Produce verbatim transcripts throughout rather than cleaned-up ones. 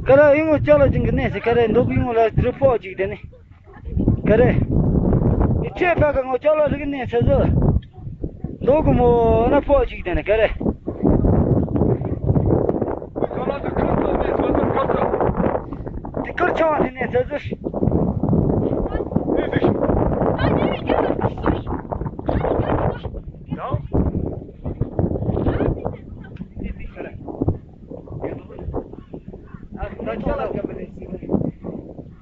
ཀ་ར་ཡིན་ངོ་ཅག་ལ་ཅིང་གི་གནས་སེ་ཀ་ར་འདུག་ཡིན་ངོ་ལ་དྲི་ཕོག་ཅིག་དེ་ནི། ཀ་རེ། ཡི་ཆེ་ཕ་ག་ངོ་ཅག་ལ་རིག་གནས་ཚེ་ཟུར། མདོ་གི་མོ་ན་ཕོག་ཅིག་དེ་ནི་ཀ་རེ། ཅག་ལ་དེ་ཁར་ཚང་ནས་ཚེ་ཟུར་ཁར་ཚང་། དེ་ཁར་ཆང་དེ་ནས་ཚེ་ཟུར། ཨེ་དེ་ཤི། ཡང་།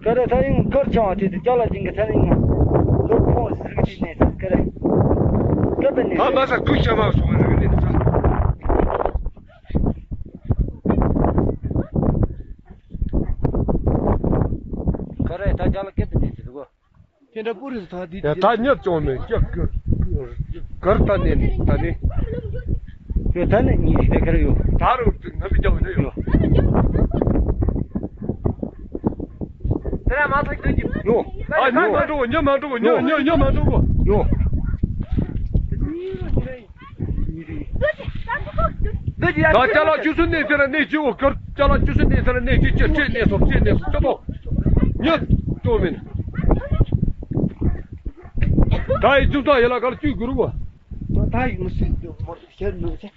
ཀ་རེ་ད་ཡིན་ཀར་ཆང་བ་དེ་དེ་ཅག་ལ་ཅིང་གི་ཚན་ཡིན་ལོ་ཁོང་ཟིག་ཅིག་ནས་ཀ་རེ། ཀ་པེ་ནས། ད་མ་ས་ཀུ་ཤ་མ་སོང་ཟིག་ནས་ད། ཀ་རེ་ད་ཅག་ལ་ཀ་པེ་ནས་ཟིག་གོ། ཁྱེད་འདྲ་པོ་རེད་ད་འདི། ཡ་ད་ཉབ་ཅོང་ནས་ཀྱག་ཀྱག་གར་ད་ནས་ད་ནས། ཡོད་ད་ནས་ཉིན་ཞིག་ད་གར་ཡོད། ད་རུ་ང་མི་རྒྱག་ནས་ཡོད། དེ་ར་མ་ཐག་ཏུ་ཡོད། ཨ་ཉོ་མ་འགྲོ་ཉོ་མ་འགྲོ་ཉོ་ཉོ་ཉོ་མ་འགྲོ་ཡོད། ད་ཅ་ལག་ཆུ་སུ་ནས་ཟེར་ནས་ཅི་འོ་ཀར་ཅ་ལག་ཆུ་སུ་ནས་ཟེར་ནས་ཅི་ཅི་ཅི་ནས་སོ་ཅི་ནས་སོ་ཅི་ཏོ། ཉོ་ཏོ་མིན། ད་ཡི་ཅུ་ཏོ་ཡ་ལ་ཀར་ཅུ་གུ་རུ་བ། ད་ཡུ་སི་ཏོ་མོ་ཤེར་ནུ་ཅེ།